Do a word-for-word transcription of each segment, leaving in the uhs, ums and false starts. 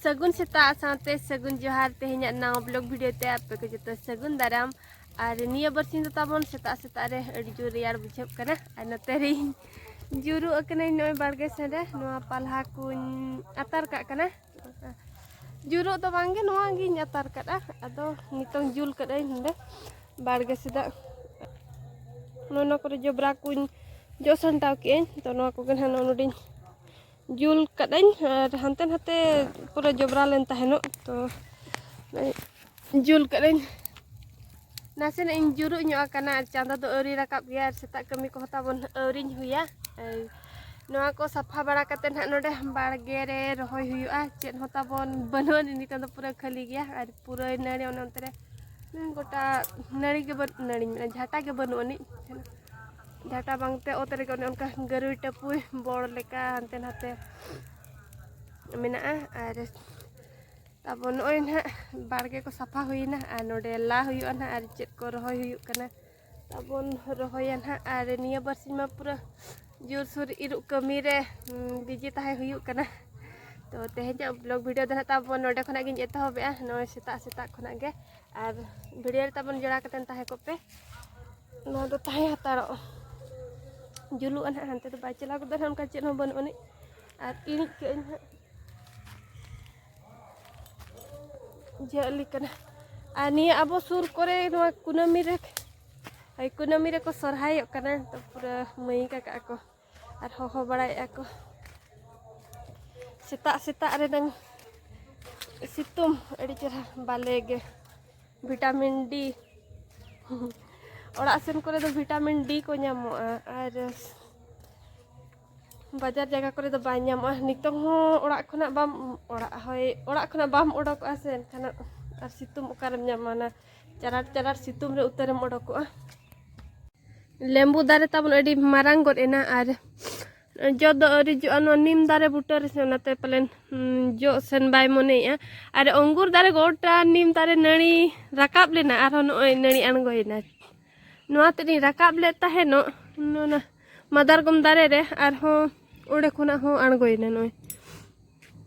ᱥᱟᱹᱜᱩᱱ ᱥᱮᱛᱟᱜ ᱥᱟᱶᱛᱮ ᱥᱟᱹᱜᱩᱱ ᱡᱚᱦᱟᱨ᱾ ᱛᱮᱦᱮᱧᱟᱜ ᱱᱟᱣᱟ ᱵᱞᱚᱜ ᱵᱷᱤᱰᱤᱭᱳ ᱛᱮ ᱟᱯᱮ ᱠᱚ ᱡᱚᱛᱚ ᱥᱟᱹᱜᱩᱱ ᱫᱟᱨᱟᱢ᱾ ᱟᱨ ᱱᱤᱭᱟᱹ ᱵᱟᱨᱥᱤᱧ ᱫᱚ ᱛᱟᱵᱚᱱ ᱥᱮᱛᱟᱜ ᱥᱮᱛᱟᱜ ᱨᱮ ᱟᱹᱰᱤ ᱡᱳᱨ ᱨᱮᱭᱟᱲ ᱵᱩᱡᱷᱟᱹᱜ ᱠᱟᱱᱟ᱾ ᱟᱨ ᱱᱚᱛᱮ ᱨᱤᱧ ᱡᱩᱨᱩᱜ ᱟᱠᱟᱱᱟᱹᱧ ᱱᱚᱜᱼᱚᱭ ᱵᱟᱲᱜᱮ ᱥᱮᱱ ᱨᱮ, ᱱᱚᱣᱟ ᱯᱟᱞᱦᱟ ᱠᱚᱧ ᱟᱛᱟᱨ ᱠᱟᱜ ᱠᱟᱱᱟ᱾ ᱡᱩᱨᱩᱜ ᱫᱚ ᱵᱟᱝᱜᱮ, ᱱᱚᱣᱟ ᱜᱤᱧ ᱟᱛᱟᱨ ᱠᱟᱫᱼᱟ᱾ ᱟᱫᱚ ᱱᱤᱛᱚᱝ ᱡᱩᱞ ᱠᱟᱹᱫᱟᱹᱧ ᱱᱚᱰᱮ ᱵᱟᱲᱜᱮ ᱥᱮᱫᱟᱜ᱾ ᱱᱚᱜᱼᱚ ᱱᱚᱣᱟ ᱠᱚᱨᱮ ᱡᱚᱵᱽᱨᱟ ᱠᱚᱧ ᱡᱚᱜ ᱥᱟᱢᱴᱟᱣ ᱠᱮᱫᱟᱹᱧ, ᱛᱚ ᱱᱚᱣᱟ ᱠᱚᱜᱮ ᱱᱟᱦᱟᱜ ᱱᱚᱜᱼᱚ ᱱᱚᱰᱮᱧ ᱡᱩᱞ ᱠᱟᱫᱟᱹᱧ᱾ ᱟᱨ ᱦᱟᱱᱛᱮ ᱱᱟᱛᱮ ᱯᱩᱨᱟᱹ ᱡᱚᱵᱽᱨᱟ ᱞᱮᱱ ᱛᱟᱦᱮᱱᱚᱜ, ᱛᱚ ᱡᱩᱞ ᱠᱟᱫᱟᱹᱧ᱾ ᱱᱟᱥᱮᱱᱟᱜ ᱤᱧ ᱡᱩᱨᱩᱜ ᱧᱚᱜ ᱟᱠᱟᱱᱟ, ᱟᱨ ᱪᱟᱸᱫᱚ ᱫᱚ ᱟᱹᱣᱨᱤ ᱨᱟᱠᱟᱵ ᱜᱮᱭᱟ, ᱟᱨ ᱥᱮᱛᱟᱜ ᱠᱟᱹᱢᱤ ᱠᱚᱦᱚᱸ ᱛᱟᱵᱚᱱ ᱟᱹᱣᱨᱤᱧ ᱦᱩᱭᱟ᱾ ᱟᱨ ᱱᱚᱣᱟ ᱠᱚ ᱥᱟᱯᱷᱟ ᱵᱟᱲᱟ ᱠᱟᱛᱮ ᱱᱟᱦᱟᱜ ᱱᱚᱰᱮ ᱵᱟᱲᱜᱮ ᱨᱮ ᱨᱚᱦᱚᱭ ᱦᱩᱭᱩᱜᱼᱟ᱾ ᱪᱮᱫ ᱦᱚᱸ ᱛᱟᱵᱚᱱ ᱵᱟᱹᱱᱩᱜ ᱟᱹᱱᱤᱡ, ᱱᱤᱛᱚᱝ ᱫᱚ ᱯᱩᱨᱟᱹ ᱠᱷᱟᱹᱞᱤ ᱜᱮᱭᱟ, ᱟᱨ ᱯᱩᱨᱟᱹ ᱱᱟᱹᱲᱤ ᱚᱱᱮ ᱚᱱᱛᱮ ᱨᱮ ᱜᱚᱴᱟ ᱱᱟᱹᱲᱤ ᱜᱮ ᱵᱟᱹᱱᱩᱜ, ᱱᱟᱹᱲᱤᱧ ᱢᱮᱱᱟ, ᱡᱷᱟᱴᱟ ᱜᱮ ᱵᱟᱹᱱᱩᱜ ᱟᱹᱱᱤᱡ᱾ ᱡᱷᱟᱴᱟ ᱵᱟᱝᱛᱮ ᱚᱛ ᱨᱮᱜᱮ ᱚᱱᱮ ᱚᱱᱠᱟ ᱜᱟᱹᱨᱩᱭ ᱴᱟᱹᱯᱩᱭ ᱵᱚᱲ ᱞᱮᱠᱟ ᱦᱟᱱᱛᱮ ᱱᱟᱛᱮ ᱢᱮᱱᱟᱜᱼᱟ᱾ ᱟᱨ ᱛᱟᱵᱚᱱ ᱱᱚᱜᱼᱚᱭ ᱱᱟᱦᱟᱜ ᱵᱟᱲᱜᱮ ᱠᱚ ᱥᱟᱯᱷᱟ ᱦᱩᱭᱱᱟ, ᱟᱨ ᱱᱚᱰᱮ ᱞᱟ ᱦᱩᱭᱩᱜᱼᱟ ᱱᱟᱦᱟᱜ, ᱟᱨ ᱪᱮᱫ ᱠᱚ ᱨᱚᱦᱚᱭ ᱦᱩᱭᱩᱜ ᱠᱟᱱᱟ ᱛᱟᱵᱚᱱ ᱨᱚᱦᱚᱭᱟ ᱱᱟᱦᱟᱜ᱾ ᱟᱨ ᱱᱤᱭᱟᱹ ᱵᱟᱨᱥᱤᱧ ᱢᱟ ᱯᱩᱨᱟᱹ ᱡᱳᱨᱥᱳᱨ ᱤᱨᱚᱜ ᱠᱟᱹᱢᱤ ᱨᱮ, ᱩᱸ, ᱵᱤᱡᱤ ᱛᱟᱦᱮᱸ ᱦᱩᱭᱩᱜ ᱠᱟᱱᱟ᱾ ᱛᱚ ᱛᱮᱦᱮᱧᱟᱜ ᱵᱞᱚᱜ ᱵᱷᱤᱰᱤᱭᱳ ᱫᱚ ᱱᱟᱦᱟᱜ ᱛᱟᱵᱚᱱ ᱱᱚᱰᱮ ᱠᱷᱚᱱᱟᱜ ᱜᱤᱧ ᱮᱛᱚᱦᱚᱵᱮᱜᱼᱟ, ᱱᱚᱜᱼᱚᱭ ᱥᱮᱛᱟᱜ ᱥᱮᱛᱟᱜ ᱠᱷᱚᱱᱟᱜ ᱜᱮ᱾ ᱟᱨ ᱵᱷᱤᱰᱤᱭᱳ ᱨᱮ ᱛᱟᱵᱚᱱ ᱡᱚᱲᱟᱣ ᱠᱟᱛᱮᱱ ᱛᱟᱦᱮᱸ ᱠᱚᱜ ᱯᱮ᱾ ᱱᱚᱣᱟ ᱫᱚ ᱛᱟᱦᱮᱸ ᱦᱟᱛᱟᱲᱚᱜ ᱡᱩᱞᱩᱜᱼᱟ ᱱᱟᱦᱟᱜ, ᱦᱟᱱᱛᱮ ᱫᱚ ᱵᱟᱭ ᱪᱟᱞᱟᱣ ᱜᱚᱫᱚᱜ ᱱᱟᱦᱟᱜ, ᱚᱱᱠᱟ ᱪᱮᱫ ᱦᱚᱸ ᱵᱟᱹᱱᱩᱜ ᱟᱹᱱᱤᱡ᱾ ᱟᱨ ᱤᱬᱤᱡ ᱠᱟᱜ ᱟᱹᱧ ᱱᱟᱦᱟᱜ᱾ ᱡᱷᱟᱹᱞᱤ ᱠᱟᱱᱟ᱾ ᱟᱨ ᱱᱤᱭᱟᱹ ᱟᱵᱚ ᱥᱩᱨ ᱠᱚᱨᱮ ᱱᱚᱣᱟ ᱠᱩᱱᱟᱹᱢᱤ ᱨᱮ, ᱦᱳᱭ, ᱠᱩᱱᱟᱹᱢᱤ ᱨᱮᱠᱚ ᱥᱚᱨᱦᱟᱭᱚᱜ ᱠᱟᱱᱟ᱾ ᱛᱚ ᱯᱩᱨᱟᱹ ᱢᱟᱹᱭᱤᱠ ᱟᱠᱟᱜᱼᱟ ᱠᱚ᱾ ᱟᱨ ᱦᱚᱦᱚ ᱵᱟᱲᱟᱭᱮᱫᱼᱟ ᱠᱚ᱾ ᱥᱮᱛᱟᱜ ᱥᱮᱛᱟᱜ ᱨᱮ ᱱᱟᱝ ᱥᱤᱛᱩᱝ ᱟᱹᱰᱤ ᱪᱮᱦᱨᱟ ᱵᱟᱞᱮ ᱜᱮ᱾ ᱵᱷᱤᱴᱟᱢᱤᱱ ᱰᱤ᱾ ᱚᱲᱟᱜ ᱥᱮᱱ ᱠᱚᱨᱮ ᱫᱚ ᱵᱷᱤᱴᱟᱢᱤᱱ ᱰᱤ ᱠᱚ ᱧᱟᱢᱚᱜᱼᱟ, ᱟᱨ ᱵᱟᱡᱟᱨ ᱡᱟᱭᱜᱟ ᱠᱚᱨᱮ ᱫᱚ ᱵᱟᱭ ᱧᱟᱢᱚᱜᱼᱟ᱾ ᱱᱤᱛᱚᱝ ᱦᱚᱸ ᱚᱲᱟᱜ ᱠᱷᱚᱱᱟᱜ ᱵᱟᱢ, ᱚᱲᱟᱜ, ᱦᱳᱭ, ᱚᱲᱟᱜ ᱠᱷᱚᱱᱟᱜ ᱵᱟᱢ ᱚᱰᱚᱠᱚᱜᱼᱟ ᱥᱮ, ᱮᱱᱠᱷᱟᱱ ᱟᱨ ᱥᱤᱛᱩᱝ ᱚᱠᱟᱨᱮᱢ ᱧᱟᱢᱟ? ᱚᱱᱟ ᱪᱟᱨᱟᱴ ᱪᱟᱨᱟᱴ ᱥᱤᱛᱩᱝ ᱨᱮ ᱩᱛᱟᱹᱨᱮᱢ ᱚᱰᱚᱠᱚᱜᱼᱟ᱾ ᱞᱮᱢᱵᱩ ᱫᱟᱨᱮ ᱛᱟᱵᱚᱱ ᱟᱹᱰᱤ ᱢᱟᱨᱟᱝ ᱜᱚᱫ ᱮᱱᱟ, ᱟᱨ ᱡᱚ ᱫᱚ ᱟᱹᱣᱨᱤ ᱡᱚᱜᱼᱟ᱾ ᱱᱚᱣᱟ ᱱᱤᱢ ᱫᱟᱨᱮ ᱵᱩᱴᱟᱹ ᱨᱮ ᱥᱮ, ᱚᱱᱟᱛᱮ ᱯᱟᱞᱮᱱ, ᱦᱩᱸ, ᱡᱚᱜ ᱥᱮᱱ ᱵᱟᱭ ᱢᱚᱱᱮᱭᱮᱜᱼᱟ᱾ ᱟᱨ ᱚᱝᱜᱩᱨ ᱫᱟᱨᱮ ᱜᱚᱴᱟ ᱱᱤᱢ ᱫᱟᱨᱮ ᱱᱟᱹᱲᱤ ᱨᱟᱠᱟᱵ ᱞᱮᱱᱟ, ᱟᱨᱦᱚᱸ ᱱᱚᱜᱼᱚᱭ ᱱᱟᱹᱲᱤ ᱟᱬᱜᱚᱭᱮᱱᱟ᱾ ᱱᱚᱣᱟ ᱛᱮᱫ ᱤᱧ ᱨᱟᱠᱟᱵ ᱞᱮᱫ ᱛᱟᱦᱮᱱᱚᱜ, ᱚᱱᱟ ᱢᱟᱫᱟᱨᱜᱚᱢ ᱫᱟᱨᱮ ᱨᱮ, ᱟᱨᱦᱚᱸ ᱚᱸᱰᱮ ᱠᱷᱚᱱᱟᱜ ᱦᱚᱸ ᱟᱬᱜᱚᱭᱮᱱᱟ ᱱᱚᱜᱼᱚᱭ᱾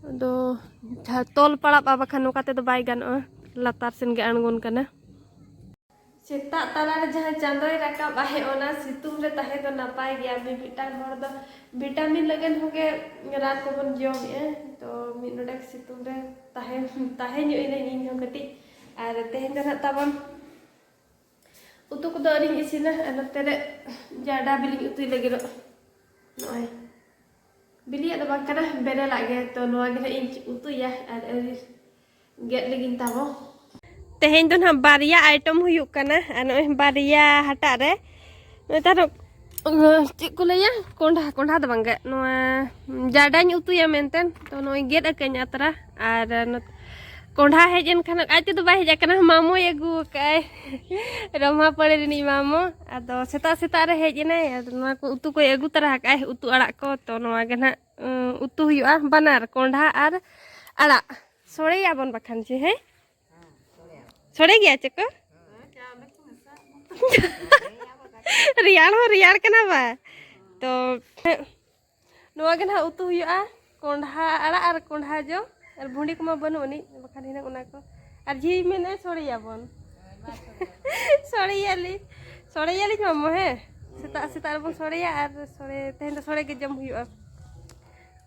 ᱟᱫᱚ ᱡᱟᱦᱟᱸ ᱛᱚᱞ ᱯᱟᱲᱟᱜᱼᱟ, ᱵᱟᱠᱷᱟᱱ ᱱᱚᱝᱠᱟ ᱛᱮᱫᱚ ᱵᱟᱭ ᱜᱟᱱᱚᱜᱼᱟ, ᱞᱟᱛᱟᱨ ᱥᱮᱱ ᱜᱮ ᱟᱬᱜᱚᱱ ᱠᱟᱱᱟ᱾ ᱥᱮᱛᱟᱜ ᱛᱟᱞᱟ ᱨᱮ ᱡᱟᱦᱟᱸ ᱪᱟᱸᱫᱚᱭ ᱨᱟᱠᱟᱵ ᱟᱭ, ᱚᱱᱟ ᱥᱤᱛᱩᱝ ᱨᱮ ᱛᱟᱦᱮᱸ ᱫᱚ ᱱᱟᱯᱟᱭ ᱜᱮᱭᱟ᱾ ᱢᱤᱫ ᱢᱤᱫᱴᱟᱝ ᱦᱚᱲ ᱫᱚ ᱵᱷᱤᱴᱟᱢᱤᱱ ᱞᱟᱹᱜᱤᱫ ᱦᱚᱸᱜᱮ ᱨᱟᱱ ᱠᱚᱵᱚᱱ ᱡᱚᱢᱮᱜᱼᱟ᱾ ᱛᱚ ᱢᱤᱫ ᱰᱚᱸᱰᱮᱠ ᱥᱤᱛᱩᱝ ᱨᱮ ᱛᱟᱦᱮᱸ, ᱛᱟᱦᱮᱸ ᱧᱚᱜ ᱮᱱᱟᱹᱧ ᱤᱧ ᱦᱚᱸ ᱠᱟᱹᱴᱤᱡ᱾ ᱟᱨ ᱛᱮᱦᱮᱧ ᱫᱚ ᱱᱟᱦᱟᱜ ᱛᱟᱵᱚᱱ ᱩᱛᱩ ᱠᱚᱫᱚ ᱟᱹᱣᱨᱤᱧ ᱤᱥᱤᱱᱟ᱾ ᱟᱨ ᱱᱚᱛᱮ ᱨᱮ ᱡᱟᱰᱟ ᱵᱤᱞᱤᱧ ᱩᱛᱩᱭ ᱞᱟᱹᱜᱤᱫᱚᱜ᱾ ᱱᱚᱜᱼᱚᱭ ᱵᱤᱞᱤᱭᱟᱜ ᱫᱚ ᱵᱟᱝ ᱠᱟᱱᱟ, ᱵᱮᱨᱮᱞᱟᱜ ᱜᱮ᱾ ᱛᱚ ᱱᱚᱣᱟ ᱜᱮ ᱱᱟᱦᱟᱜ ᱤᱧ ᱩᱛᱩᱭᱟ᱾ ᱟᱨ ᱟᱹᱣᱨᱤ ᱜᱮᱫ ᱞᱟᱹᱜᱤᱫ ᱛᱟᱵᱚ᱾ ᱛᱮᱦᱮᱧ ᱫᱚ ᱱᱟᱦᱟᱜ ᱵᱟᱨᱭᱟ ᱟᱭᱴᱮᱢ ᱦᱩᱭᱩᱜ ᱠᱟᱱᱟ᱾ ᱟᱨ ᱱᱚᱜᱼᱚᱭ ᱵᱟᱨᱭᱟ ᱦᱟᱴᱟᱜ ᱨᱮ ᱱᱮᱛᱟᱨ, ᱪᱮᱫ ᱠᱚ ᱞᱟᱹᱭᱟ, ᱠᱚᱸᱰᱷᱟ, ᱠᱚᱸᱰᱷᱟ ᱫᱚ ᱵᱟᱝ ᱜᱮ, ᱱᱚᱣᱟ ᱡᱟᱰᱟᱧ ᱩᱛᱩᱭᱟ ᱢᱮᱱᱛᱮ᱾ ᱛᱚ ᱱᱚᱜᱼᱚᱭ ᱜᱮᱫ ᱟᱹᱠᱟᱹᱧ ᱟᱛᱨᱟ᱾ ᱟᱨ ᱱᱚᱛ-, ᱠᱚᱸᱰᱷᱟ ᱦᱮᱡ ᱮᱱ ᱠᱷᱟᱱ ᱟᱡ ᱛᱮᱫᱚ ᱵᱟᱭ ᱦᱮᱡ ᱟᱠᱟᱱᱟ, ᱢᱟᱢᱚᱭ ᱟᱹᱜᱩ ᱟᱠᱟᱫᱼᱟᱭ᱾ ᱨᱚᱢᱦᱟ ᱯᱟᱹᱲᱤ ᱨᱤᱱᱤᱡ ᱢᱟᱢᱚ᱾ ᱟᱫᱚ ᱥᱮᱛᱟᱜ ᱥᱮᱛᱟᱜ ᱨᱮ ᱦᱮᱡ ᱮᱱᱟᱭ᱾ ᱟᱫᱚ ᱱᱚᱣᱟ ᱠᱚ ᱩᱛᱩ ᱠᱚᱭ ᱟᱹᱜᱩ ᱛᱚᱨᱟ ᱟᱠᱟᱫᱼᱟᱭ, ᱩᱛᱩ ᱟᱲᱟᱜ ᱠᱚ᱾ ᱛᱚ ᱱᱚᱣᱟ ᱜᱮ ᱱᱟᱦᱟᱜ, ᱩᱸ, ᱩᱛᱩ ᱦᱩᱭᱩᱜᱼᱟ, ᱵᱟᱱᱟᱨ ᱠᱚᱸᱰᱷᱟ ᱟᱨ ᱟᱲᱟᱜ᱾ ᱥᱚᱲᱮᱭᱟᱵᱚᱱ ᱵᱟᱠᱷᱟᱱ ᱪᱮ, ᱦᱮᱸ? ᱥᱚᱲᱮ ᱜᱮᱭᱟ ᱪᱮ ᱠᱚ? ᱨᱮᱭᱟᱲ ᱦᱚᱸ ᱨᱮᱭᱟᱲ ᱠᱟᱱᱟ ᱵᱟ᱾ ᱛᱚ ᱱᱚᱣᱟ ᱜᱮ ᱱᱟᱦᱟᱜ ᱩᱛᱩ ᱦᱩᱭᱩᱜᱼᱟ, ᱠᱚᱸᱰᱷᱟ ᱟᱲᱟᱜ ᱟᱨ ᱠᱚᱸᱰᱷᱟ ᱡᱚ᱾ ᱟᱨ ᱵᱷᱩᱸᱰᱤ ᱠᱚᱢᱟ ᱵᱟᱹᱱᱩᱜ ᱟᱹᱱᱤᱡ, ᱵᱟᱠᱷᱟᱱ ᱦᱤᱱᱟᱹᱝ ᱚᱱᱟ ᱠᱚ᱾ ᱟᱨ ᱡᱷᱤ ᱢᱮᱱᱮᱫᱼᱟᱭ ᱥᱚᱲᱮᱭᱟᱵᱚᱱ᱾ ᱥᱚᱲᱮᱭᱟᱞᱤᱧ, ᱥᱚᱲᱮᱭᱟᱞᱤᱧ ᱢᱟᱢᱚ, ᱦᱮᱸ᱾ ᱥᱮᱛᱟᱜ ᱥᱮᱛᱟᱜ ᱨᱮᱵᱚᱱ ᱥᱚᱲᱮᱭᱟ᱾ ᱟᱨ ᱥᱚᱲᱮ, ᱛᱮᱦᱮᱧ ᱫᱚ ᱥᱚᱲᱮ ᱜᱮ ᱡᱚᱢ ᱦᱩᱭᱩᱜᱼᱟ᱾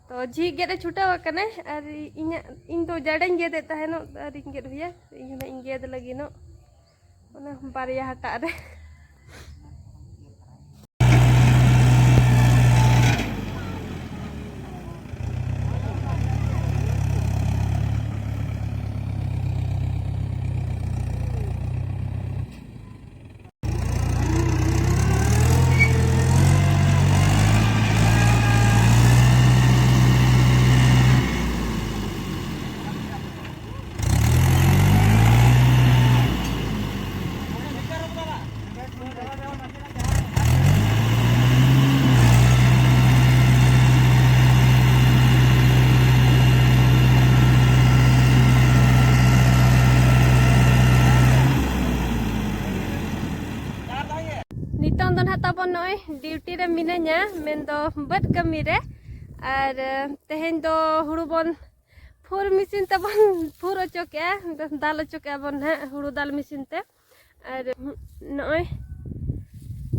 ᱛᱚ ᱡᱷᱤ ᱜᱮᱫ ᱮ ᱪᱷᱩᱴᱟᱹᱣ ᱟᱠᱟᱱᱟᱭ᱾ ᱟᱨ ᱤᱧᱟᱹᱜ, ᱤᱧ ᱫᱚ ᱡᱟᱰᱟᱧ ᱜᱮᱫᱮᱫ ᱛᱟᱦᱮᱱᱚᱜ, ᱟᱨᱤᱧ ᱜᱮᱫ ᱦᱩᱭᱟ᱾ ᱤᱧ ᱦᱚᱸ ᱱᱟᱜ ᱤᱧ ᱜᱮᱫ ᱞᱟᱹᱜᱤᱫ ᱱᱚᱜ ᱚᱱᱟ ᱵᱟᱨᱭᱟ ᱦᱟᱴᱟᱜ ᱨᱮ᱾ ᱱᱤᱛᱚᱝ ᱫᱚ ᱱᱟᱦᱟᱜ ᱛᱟᱵᱚᱱ ᱱᱚᱜᱼᱚᱭ ᱰᱤᱭᱩᱴᱤ ᱨᱮ ᱢᱤᱱᱟᱹᱧᱟ, ᱢᱮᱱᱫᱚ ᱵᱟᱹᱫᱽ ᱠᱟᱹᱢᱤ ᱨᱮ᱾ ᱟᱨ ᱛᱮᱦᱮᱧ ᱫᱚ ᱦᱩᱲᱩ ᱵᱚᱱ ᱯᱷᱩᱨ ᱢᱮᱥᱤᱱ ᱛᱮᱵᱚᱱ ᱯᱷᱩᱨ ᱦᱚᱪᱚ ᱠᱮᱜᱼᱟ, ᱫᱟᱞ ᱦᱚᱪᱚ ᱠᱮᱜᱼᱟ ᱵᱚᱱ ᱱᱟᱦᱟᱜ ᱦᱩᱲᱩ ᱫᱟᱞ ᱢᱮᱥᱤᱱ ᱛᱮ᱾ ᱟᱨ ᱱᱚᱜᱼᱚᱭ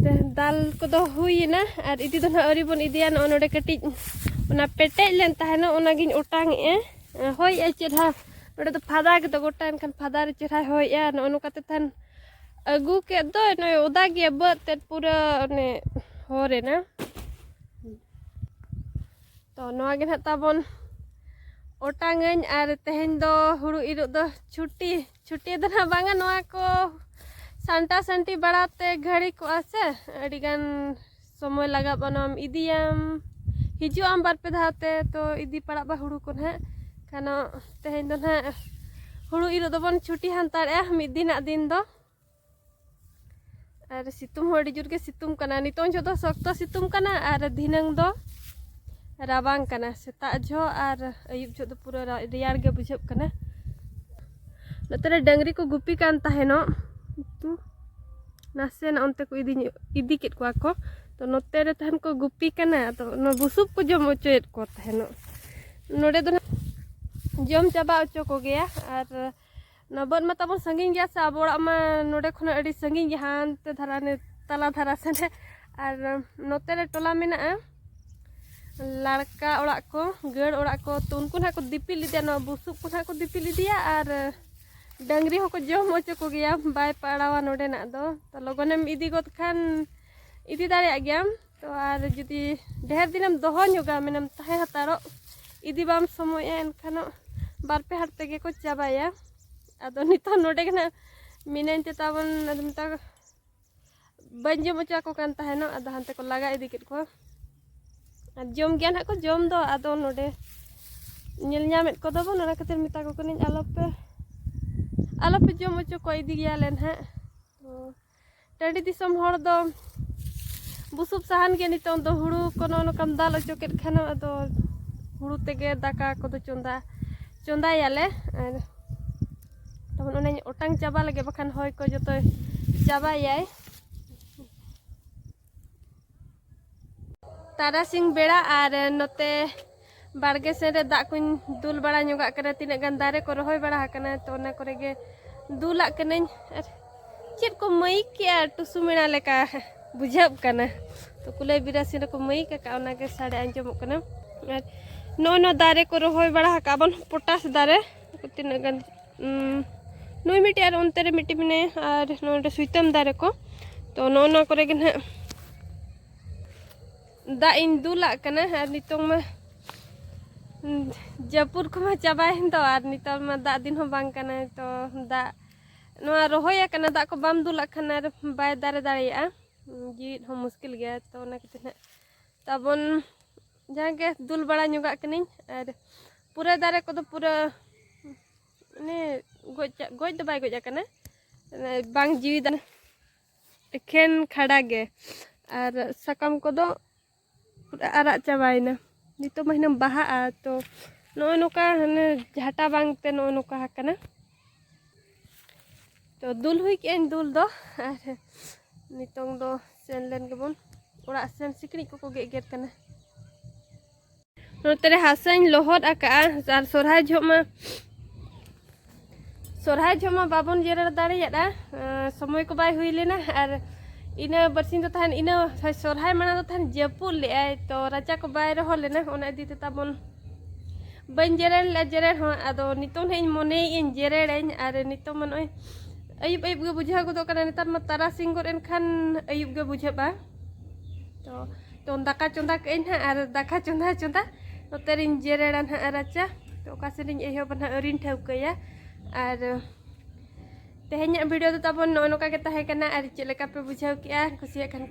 ᱛᱮ ᱫᱟᱞ ᱠᱚᱫᱚ ᱦᱩᱭᱮᱱᱟ᱾ ᱟᱨ ᱤᱫᱤ ᱫᱚ ᱱᱟᱦᱟᱜ ᱟᱹᱣᱨᱤ ᱵᱚᱱ ᱤᱫᱤᱭᱟ᱾ ᱱᱚᱜᱼᱚᱭ ᱱᱚᱰᱮ ᱠᱟᱹᱴᱤᱡ ᱚᱱᱟ ᱯᱮᱴᱮᱡ ᱞᱮᱱ ᱛᱟᱦᱮᱱᱚᱜ, ᱚᱱᱟᱜᱤᱧ ᱚᱴᱟᱝ ᱮᱜᱼᱟ᱾ ᱦᱚᱭᱮᱜᱼᱟᱭ ᱪᱮᱦᱨᱟ, ᱱᱚᱰᱮ ᱫᱚ ᱯᱷᱟᱫᱟ ᱜᱮᱫᱚ ᱜᱚᱴᱟ, ᱮᱱᱠᱷᱟᱱ ᱯᱷᱟᱫᱟ ᱨᱮ ᱪᱮᱦᱨᱟᱭ ᱦᱚᱭᱮᱜᱼᱟ᱾ ᱱᱚᱜᱼᱚ ᱱᱚᱝᱠᱟ ᱛᱮ ᱛᱟᱦᱮᱱ ᱟᱹᱜᱩ ᱠᱮᱫ ᱫᱚᱭ, ᱱᱚᱜᱼᱚᱭ ᱚᱫᱟ ᱜᱮᱭᱟ ᱵᱟᱹᱫ ᱛᱮᱫ ᱯᱩᱨᱟᱹ ᱚᱱᱮ ᱦᱚᱨ ᱮᱱᱟ᱾ ᱛᱚ ᱱᱚᱣᱟ ᱜᱮ ᱱᱟᱦᱟᱜ ᱛᱟᱵᱚᱱ ᱚᱴᱟᱝᱟᱹᱧ᱾ ᱟᱨ ᱛᱮᱦᱮᱧ ᱫᱚ ᱦᱩᱲᱩ ᱤᱨᱚᱜ ᱫᱚ ᱪᱷᱩᱴᱤ, ᱪᱷᱩᱴᱤ ᱫᱚ ᱱᱟᱦᱟᱜ ᱵᱟᱝᱟ, ᱱᱚᱣᱟ ᱠᱚ ᱥᱟᱱᱴᱟ ᱥᱟᱱᱴᱤ ᱵᱟᱲᱟᱛᱮ ᱜᱷᱟᱹᱲᱤ ᱠᱚᱜᱼᱟ ᱥᱮ, ᱟᱹᱰᱤᱜᱟᱱ ᱥᱚᱢᱚᱭ ᱞᱟᱜᱟᱜᱼᱟ᱾ ᱚᱱᱟᱢ ᱤᱫᱤᱭᱟᱢ, ᱦᱤᱡᱩᱜ ᱟᱢ ᱵᱟᱨ ᱯᱮ ᱫᱷᱟᱣ ᱛᱮ, ᱛᱚ ᱤᱫᱤ ᱯᱟᱲᱟᱜ ᱵᱟ ᱦᱩᱲᱩ ᱠᱚ ᱱᱟᱦᱟᱜ᱾ ᱠᱷᱟᱱᱚ ᱛᱮᱦᱮᱧ ᱫᱚ ᱱᱟᱦᱟᱜ ᱦᱩᱲᱩ ᱤᱨᱚᱜ ᱫᱚᱵᱚᱱ ᱪᱷᱩᱴᱤ ᱦᱟᱱᱛᱟᱲᱮᱜᱼᱟ ᱢᱤᱫ ᱫᱤᱱᱟᱜ ᱫᱤᱱ ᱫᱚ᱾ ᱟᱨ ᱥᱤᱛᱩᱝ ᱦᱚᱸ ᱟᱹᱰᱤ ᱡᱳᱨ ᱜᱮ ᱥᱤᱛᱩᱝ ᱠᱟᱱᱟ᱾ ᱱᱤᱛᱚᱝ ᱡᱚᱦᱚᱜ ᱫᱚ ᱥᱚᱠᱛᱚ ᱥᱤᱛᱩᱝ ᱠᱟᱱᱟ ᱟᱨ ᱫᱷᱤᱱᱟᱹᱝ ᱫᱚ ᱨᱟᱵᱟᱝ ᱠᱟᱱᱟ᱾ ᱥᱮᱛᱟᱜ ᱡᱚᱦᱚᱜ ᱟᱨ ᱟᱹᱭᱩᱵ ᱡᱚᱦᱚᱜ ᱫᱚ ᱯᱩᱨᱟᱹ ᱨᱟ-, ᱨᱮᱭᱟᱲ ᱜᱮ ᱵᱩᱡᱷᱟᱹᱜ ᱠᱟᱱᱟ᱾ ᱱᱚᱛᱮ ᱨᱮ ᱰᱟᱹᱝᱨᱤ ᱠᱚ ᱜᱩᱯᱤ ᱠᱟᱱ ᱛᱟᱦᱮᱱᱚᱜ, ᱛᱚ ᱱᱟᱥᱮᱱᱟᱜ ᱚᱱᱛᱮ ᱠᱚ ᱤᱫᱤ ᱧᱚᱜ, ᱤᱫᱤ ᱠᱮᱫ ᱠᱚᱣᱟ ᱠᱚ᱾ ᱛᱚ ᱱᱚᱛᱮ ᱨᱮ ᱛᱟᱦᱮᱱ ᱠᱚ ᱜᱩᱯᱤ ᱠᱟᱱᱟ, ᱛᱚ ᱚᱱᱟ ᱵᱩᱥᱩᱵ ᱠᱚ ᱡᱚᱢ ᱦᱚᱪᱚᱭᱮᱫ ᱠᱚ ᱛᱟᱦᱮᱱᱚᱜ᱾ ᱱᱚᱰᱮ ᱫᱚ ᱱᱟᱦᱟᱜ ᱡᱚᱢ ᱪᱟᱵᱟ ᱦᱚᱪᱚ ᱠᱚᱜᱮᱭᱟ᱾ ᱟᱨ ᱱᱚᱣᱟ ᱵᱟᱹᱫᱽ ᱢᱟ ᱛᱟᱵᱚᱱ ᱥᱟᱺᱜᱤᱧ ᱜᱮᱭᱟ ᱥᱮ, ᱟᱵᱚ ᱚᱲᱟᱜ ᱢᱟ ᱱᱚᱰᱮ ᱠᱷᱚᱱᱟᱜ ᱟᱹᱰᱤ ᱥᱟᱺᱜᱤᱧ ᱜᱮᱭᱟ, ᱦᱟᱱᱛᱮ ᱫᱷᱟᱨᱟ, ᱱᱮ-, ᱛᱟᱞᱟ ᱫᱷᱟᱨᱟ ᱥᱮᱱ᱾ ᱟᱨ ᱱᱚᱛᱮ ᱨᱮ ᱴᱚᱞᱟ ᱢᱮᱱᱟᱜᱼᱟ, ᱞᱟᱲᱠᱟ ᱚᱲᱟᱜ ᱠᱚ, ᱜᱟᱹᱲ ᱚᱲᱟᱜ ᱠᱚ, ᱛᱚ ᱩᱱᱠᱩ ᱱᱟᱦᱟᱜ ᱠᱚ ᱫᱤᱯᱤᱞ ᱤᱫᱤᱭᱟ, ᱱᱚᱣᱟ ᱵᱩᱥᱩᱵ ᱠᱚ ᱱᱟᱦᱟᱜ ᱠᱚ ᱫᱤᱯᱤᱞ ᱤᱫᱤᱭᱟ᱾ ᱟᱨ ᱰᱟᱹᱝᱨᱤ ᱦᱚᱸᱠᱚ ᱡᱚᱢ ᱦᱚᱪᱚ ᱠᱚᱜᱮᱭᱟ, ᱵᱟᱭ ᱯᱟᱲᱟᱣᱟ ᱱᱚᱰᱮᱱᱟᱜ ᱫᱚ᱾ ᱛᱚ ᱞᱚᱜᱚᱱᱮᱢ ᱤᱫᱤ ᱜᱚᱫ ᱠᱷᱟᱱ ᱤᱫᱤ ᱫᱟᱲᱮᱭᱟᱜ ᱜᱮᱭᱟᱢ᱾ ᱛᱚ ᱟᱨ ᱡᱩᱫᱤ ᱰᱷᱮᱨ ᱫᱤᱱᱮᱢ ᱫᱚᱦᱚ ᱧᱚᱜᱟ, ᱢᱮᱱᱟᱢ ᱛᱟᱦᱮᱸ ᱦᱟᱛᱟᱲᱚᱜ, ᱤᱫᱤ ᱵᱟᱢ ᱥᱚᱢᱚᱭᱟ, ᱮᱱᱠᱷᱟᱱᱚᱜ ᱵᱟᱨ ᱯᱮ ᱦᱟᱴ ᱛᱮᱜᱮ ᱠᱚ ᱪᱟᱵᱟᱭᱟ᱾ ᱟᱫᱚ ᱱᱤᱛᱚᱜ ᱱᱚᱰᱮ ᱜᱮ ᱱᱟᱜ ᱢᱮᱱᱟᱹᱧ ᱛᱮ ᱛᱟᱵᱚᱱ, ᱟᱫᱚ ᱢᱮᱛᱟ ᱠᱚ, ᱵᱟᱹᱧ ᱡᱚᱢ ᱦᱚᱪᱚ ᱟᱠᱚ ᱠᱟᱱ ᱛᱟᱦᱮᱱᱚᱜ, ᱟᱫᱚ ᱦᱟᱱᱛᱮ ᱠᱚ ᱞᱟᱜᱟ ᱤᱫᱤ ᱠᱮᱫ ᱠᱚᱣᱟ᱾ ᱟᱨ ᱡᱚᱢ ᱜᱮᱭᱟ ᱱᱟᱦᱟᱜ ᱠᱚ ᱡᱚᱢ ᱫᱚ, ᱟᱫᱚ ᱱᱚᱰᱮ ᱧᱮᱞ ᱧᱟᱢᱮᱫ ᱠᱚᱫᱚ ᱵᱚᱱ, ᱚᱱᱟ ᱠᱷᱟᱹᱛᱤᱨ ᱢᱮᱛᱟ ᱠᱚ ᱠᱟᱹᱱᱟᱹᱧ, ᱟᱞᱚᱯᱮ, ᱟᱞᱚᱯᱮ ᱡᱚᱢ ᱦᱚᱪᱚ ᱠᱚᱣᱟ, ᱤᱫᱤ ᱜᱮᱭᱟᱞᱮ ᱱᱟᱦᱟᱜ᱾ ᱛᱚ ᱴᱟᱺᱰᱤ ᱫᱤᱥᱚᱢ ᱦᱚᱲ ᱫᱚ ᱵᱩᱥᱩᱵ ᱥᱟᱦᱟᱱ ᱜᱮ ᱱᱤᱛᱚᱝ ᱫᱚ, ᱦᱩᱲᱩ ᱠᱚ ᱱᱚᱜᱼᱚ ᱱᱚᱝᱠᱟᱢ ᱫᱟᱞ ᱚᱪᱚ ᱠᱮᱫ ᱠᱷᱟᱱ, ᱟᱫᱚ ᱦᱩᱲᱩ ᱛᱮᱜᱮ ᱫᱟᱠᱟ ᱠᱚᱫᱚ ᱪᱚᱸᱫᱟ, ᱪᱚᱸᱫᱟᱭᱟᱞᱮ᱾ ᱟᱨ ᱛᱟᱵᱚᱱ ᱚᱱᱟᱧ ᱚᱴᱟᱝ ᱪᱟᱵᱟ ᱞᱮᱜᱮ, ᱵᱟᱠᱷᱟᱱ ᱦᱚᱭ ᱠᱚ ᱡᱚᱛᱚᱭ ᱪᱟᱵᱟᱭᱟᱭ᱾ ᱛᱟᱨᱟᱥᱤᱧ ᱵᱮᱲᱟ ᱟᱨ ᱱᱚᱛᱮ ᱵᱟᱲᱜᱮ ᱥᱮᱱ ᱨᱮ ᱫᱟᱜ ᱠᱚᱧ ᱫᱩᱞ ᱵᱟᱲᱟ ᱧᱚᱜᱟᱜ ᱠᱟᱱᱟ᱾ ᱛᱤᱱᱟᱹᱜ ᱜᱟᱱ ᱫᱟᱨᱮ ᱠᱚ ᱨᱚᱦᱚᱭ ᱵᱟᱲᱟ ᱟᱠᱟᱱᱟ, ᱛᱚ ᱚᱱᱟ ᱠᱚᱨᱮ ᱜᱮ ᱫᱩᱞᱟᱜ ᱠᱟᱹᱱᱟᱹᱧ᱾ ᱟᱨ ᱪᱮᱫ ᱠᱚ ᱢᱟᱹᱭᱤᱠ ᱠᱮᱜᱼᱟ, ᱴᱩᱥᱩ ᱢᱮᱲᱟ ᱞᱮᱠᱟ ᱵᱩᱡᱷᱟᱹᱜ ᱠᱟᱱᱟ᱾ ᱛᱚ ᱠᱩᱞᱟᱹᱭ ᱵᱤᱨᱟᱥᱤ ᱨᱮᱠᱚ ᱢᱟᱹᱭᱤᱠ ᱟᱠᱟᱫ, ᱚᱱᱟᱜᱮ ᱥᱟᱰᱮ ᱟᱸᱡᱚᱢᱚᱜ ᱠᱟᱱᱟ᱾ ᱟᱨ ᱱᱚᱜᱼᱚᱭ ᱱᱚᱣᱟ ᱫᱟᱨᱮ ᱠᱚ ᱨᱚᱦᱚᱭ ᱵᱟᱲᱟ ᱟᱠᱟᱫ ᱵᱚᱱ, ᱯᱚᱴᱟᱥ ᱫᱟᱨᱮ ᱛᱤᱱᱟᱹᱜ ᱜᱟᱱ, ᱩᱸ, ᱱᱩᱭ ᱢᱤᱫᱴᱮᱡ ᱟᱨ ᱚᱱᱛᱮ ᱨᱮ ᱢᱤᱫᱴᱮᱡ ᱢᱮᱱᱟᱭᱟ, ᱟᱨ ᱱᱚᱰᱮ ᱥᱩᱭᱛᱟᱹᱢ ᱫᱟᱨᱮ ᱠᱚ᱾ ᱛᱚ ᱱᱚᱜᱼᱚ ᱱᱚᱣᱟ ᱠᱚᱨᱮ ᱜᱮ ᱱᱟᱦᱟᱜ ᱫᱟᱜ ᱤᱧ ᱫᱩᱞᱟᱜ ᱠᱟᱱᱟ᱾ ᱟᱨ ᱱᱤᱛᱚᱝ ᱢᱟ, ᱩᱸ, ᱡᱟᱹᱯᱩᱫ ᱠᱚᱢᱟ ᱪᱟᱵᱟᱭᱮᱱ ᱫᱚ, ᱟᱨ ᱱᱤᱛᱚᱝ ᱢᱟ ᱫᱟᱜ ᱫᱤᱱ ᱦᱚᱸ ᱵᱟᱝ ᱠᱟᱱᱟ᱾ ᱛᱚ ᱫᱟᱜ ᱱᱚᱣᱟ ᱨᱚᱦᱚᱭ ᱟᱠᱟᱱᱟ, ᱫᱟᱜ ᱠᱚ ᱵᱟᱢ ᱫᱩᱞᱟᱜ ᱠᱷᱟᱱ ᱟᱨ ᱵᱟᱭ ᱫᱟᱨᱮ ᱫᱟᱲᱮᱭᱟᱜᱼᱟ, ᱡᱤᱣᱮᱫ ᱦᱚᱸ ᱢᱩᱥᱠᱤᱞ ᱜᱮᱭᱟ᱾ ᱛᱚ ᱚᱱᱟ ᱠᱷᱟᱹᱛᱤᱨ ᱱᱟᱦᱟᱜ ᱛᱟᱵᱚᱱ ᱡᱟᱦᱟᱸ ᱜᱮ ᱫᱩᱞ ᱵᱟᱲᱟ ᱧᱚᱜᱟᱜ ᱠᱟᱹᱱᱟᱹᱧ᱾ ᱟᱨ ᱯᱩᱨᱟᱹ ᱫᱟᱨᱮ ᱠᱚᱫᱚ ᱯᱩᱨᱟᱹ ᱢᱟᱱᱮ ᱜᱚᱡ ᱪᱟ-, ᱜᱚᱡ ᱫᱚ ᱵᱟᱭ ᱜᱚᱡ ᱟᱠᱟᱱᱟ, ᱢᱟᱱᱮ ᱵᱟᱝ ᱡᱤᱣᱤ ᱫᱟᱱᱟ, ᱮᱠᱷᱮᱱ ᱠᱷᱟᱰᱟ ᱜᱮ᱾ ᱟᱨ ᱥᱟᱠᱟᱢ ᱠᱚᱫᱚ ᱯᱩᱨᱟᱹ ᱟᱨᱟᱜ ᱪᱟᱵᱟᱭᱮᱱᱟ᱾ ᱱᱤᱛᱚᱜ ᱢᱟ ᱦᱤᱱᱟᱹᱝ ᱵᱟᱦᱟᱜᱼᱟ, ᱛᱚ ᱱᱚᱜᱼᱚᱭ ᱱᱚᱝᱠᱟ ᱦᱟᱱᱮ ᱡᱷᱟᱴᱟ ᱵᱟᱝ ᱛᱮ ᱱᱚᱜᱼᱚᱭ ᱱᱚᱝᱠᱟ ᱟᱠᱟᱱᱟ᱾ ᱛᱚ ᱫᱩᱞ ᱦᱩᱭ ᱠᱮᱜᱼᱟᱹᱧ ᱫᱩᱞ ᱫᱚ, ᱟᱨ ᱱᱤᱛᱚᱝ ᱫᱚ ᱥᱮᱱ ᱞᱮᱱ ᱜᱮᱵᱚᱱ ᱚᱲᱟᱜ ᱥᱮᱱ᱾ ᱥᱤᱠᱲᱤᱡ ᱠᱚᱠᱚ ᱜᱮᱜᱮᱨ ᱠᱟᱱᱟ᱾ ᱱᱚᱛᱮ ᱨᱮ ᱦᱟᱥᱟᱧ ᱞᱚᱦᱚᱫ ᱟᱠᱟᱜᱼᱟ, ᱟᱨ ᱥᱚᱨᱦᱟᱭ ᱡᱚᱦᱚᱜ ᱢᱟ, ᱥᱚᱨᱦᱟᱭ ᱡᱚᱦᱚᱜ ᱢᱟ ᱵᱟᱵᱚᱱ ᱡᱮᱨᱮᱲ ᱫᱟᱲᱮᱭᱟᱫᱼᱟ, ᱟᱸ, ᱥᱚᱢᱚᱭ ᱠᱚ ᱵᱟᱭ ᱦᱩᱭ ᱞᱮᱱᱟ᱾ ᱟᱨ ᱤᱱᱟᱹ ᱵᱟᱨᱥᱤᱧ ᱫᱚ ᱛᱟᱦᱮᱱ, ᱤᱱᱟᱹ ᱥᱚᱨᱦᱟᱭ ᱢᱟᱲᱟᱝ ᱫᱚ ᱛᱟᱦᱮᱱ ᱡᱟᱹᱯᱩᱫ ᱞᱮᱜᱼᱟᱭ, ᱛᱚ ᱨᱟᱪᱟ ᱠᱚ ᱵᱟᱭ ᱨᱚᱦᱚᱲ ᱞᱮᱱᱟ, ᱚᱱᱟ ᱤᱫᱤ ᱛᱮ ᱛᱟᱵᱚᱱ ᱵᱟᱹᱧ ᱡᱮᱨᱮᱲ ᱞᱮᱫᱼᱟ ᱡᱮᱨᱮᱲ ᱦᱚᱸ᱾ ᱟᱫᱚ ᱱᱤᱛᱚᱝ ᱱᱟᱦᱟᱜ ᱤᱧ ᱢᱚᱱᱮᱭᱮᱫ ᱟᱹᱧ ᱡᱮᱨᱮᱲᱟᱹᱧ, ᱟᱨ ᱱᱤᱛᱚᱝ ᱢᱟ ᱱᱚᱜᱼᱚᱭ ᱟᱹᱭᱩᱵ ᱟᱹᱭᱩᱵ ᱜᱮ ᱵᱩᱡᱷᱟᱹᱣ ᱜᱚᱫᱚᱜ ᱠᱟᱱᱟ᱾ ᱱᱮᱛᱟᱨ ᱢᱟ ᱛᱟᱨᱟᱥᱤᱧ ᱜᱚᱫ ᱮᱱᱠᱷᱟᱱ ᱟᱹᱭᱩᱵ ᱜᱮ ᱵᱩᱡᱷᱟᱹᱜᱼᱟ᱾ ᱛᱚ ᱛᱚ ᱫᱟᱠᱟ ᱪᱚᱸᱫᱟ ᱠᱟᱜ ᱟᱹᱧ ᱱᱟᱦᱟᱜ, ᱟᱨ ᱫᱟᱠᱟ ᱪᱚᱸᱫᱟ ᱪᱚᱸᱫᱟ ᱱᱚᱛᱮ ᱨᱤᱧ ᱡᱮᱨᱮᱲᱟ ᱱᱟᱦᱟᱜ ᱨᱟᱪᱟ᱾ ᱛᱚ ᱚᱠᱟ ᱥᱮᱫ ᱤᱧ ᱮᱦᱚᱵᱟ ᱱᱟᱦᱟᱜ ᱟᱹᱣᱨᱤᱧ ᱴᱷᱟᱹᱣᱠᱟᱹᱭᱟ᱾ ᱟᱨ ᱛᱮᱦᱮᱧᱟᱜ video ᱫᱚ ᱛᱟᱵᱚᱱ ᱱᱚᱜᱼᱚ ᱱᱚᱝᱠᱟ ᱜᱮ ᱛᱟᱦᱮᱸ ᱠᱟᱱᱟ᱾ ᱟᱨ ᱪᱮᱫ ᱞᱮᱠᱟ ᱯᱮ ᱵᱩᱡᱷᱟᱹᱣ ᱠᱮᱜᱼᱟ, ᱠᱩᱥᱤᱭᱟᱜ ᱠᱷᱟᱱ,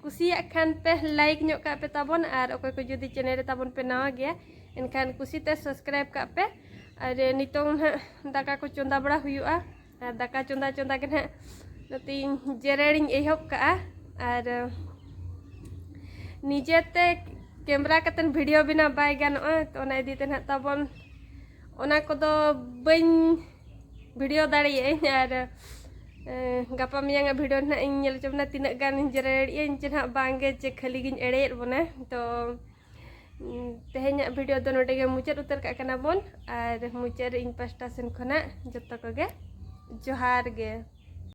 ᱠᱩᱥᱤᱭᱟᱜ ᱠᱷᱟᱱ ᱯᱮ like ᱧᱚᱜ ᱠᱟᱜ ᱯᱮ ᱛᱟᱵᱚᱱ, ᱟᱨ ᱚᱠᱚᱭ ᱠᱚ ᱡᱩᱫᱤ channel ᱨᱮ ᱛᱟᱵᱚᱱ ᱯᱮ ᱱᱟᱣᱟ ᱜᱮᱭᱟ, ᱮᱱᱠᱷᱟᱱ ᱠᱩᱥᱤᱛᱮ subscribe ᱠᱟᱜ ᱯᱮ᱾ ᱟᱨ ᱱᱤᱛᱚᱝ ᱱᱟᱦᱟᱜ ᱫᱟᱠᱟ ᱠᱚ ᱪᱚᱸᱫᱟ ᱵᱟᱲᱟ ᱦᱩᱭᱩᱜᱼᱟ᱾ ᱟᱨ ᱫᱟᱠᱟ ᱪᱚᱸᱫᱟ ᱪᱚᱸᱫᱟ ᱜᱮ ᱱᱟᱦᱟᱜ ᱱᱚᱛᱮᱧ ᱡᱮᱨᱮᱲᱤᱧ ᱮᱦᱚᱵ ᱠᱟᱜᱼᱟ᱾ ᱟᱨ ᱱᱤᱡᱮᱛᱮ camera ᱠᱟᱛᱮᱱ video ᱵᱮᱱᱟᱣ ᱵᱟᱭ ᱜᱟᱱᱚᱜᱼᱟ, ᱛᱚ ᱚᱱᱟ ᱤᱫᱤ ᱛᱮ ᱱᱟᱦᱟᱜ ᱛᱟᱵᱚᱱ ᱚᱱᱟ ᱠᱚᱫᱚ ᱵᱟᱹᱧ video ᱫᱟᱲᱮᱭᱟᱜᱼᱟᱹᱧ᱾ ᱟᱨ ᱜᱟᱯᱟ ᱢᱮᱭᱟᱝᱟᱜ ᱵᱷᱤᱰᱤᱭᱳ ᱱᱟᱦᱟᱜ ᱤᱧ ᱧᱮᱞ ᱦᱚᱪᱚ ᱵᱚᱱᱟ ᱛᱤᱱᱟᱹᱜ ᱜᱟᱱ ᱤᱧ ᱡᱮᱨᱮᱲᱮᱫᱼᱟ ᱤᱧ ᱪᱮ ᱱᱟᱦᱟᱜ ᱵᱟᱝ ᱜᱮ ᱪᱮ ᱠᱷᱟᱹᱞᱤ ᱜᱤᱧ ᱮᱲᱮᱭᱮᱫ ᱵᱚᱱᱟ᱾ ᱛᱚ ᱛᱮᱦᱮᱧᱟᱜ ᱵᱷᱤᱰᱤᱭᱳ ᱫᱚ ᱱᱚᱰᱮ ᱜᱮ ᱢᱩᱪᱟᱹᱫ ᱩᱛᱟᱹᱨ ᱠᱟᱜ ᱠᱟᱱᱟ ᱵᱚᱱ᱾ ᱟᱨ ᱢᱩᱪᱟᱹᱫ ᱨᱮ ᱤᱧ ᱯᱟᱥᱴᱟ ᱥᱮᱱ ᱠᱷᱚᱱᱟᱜ ᱡᱚᱛᱚ ᱠᱚᱜᱮ ᱡᱚᱦᱟᱨ ᱜᱮ᱾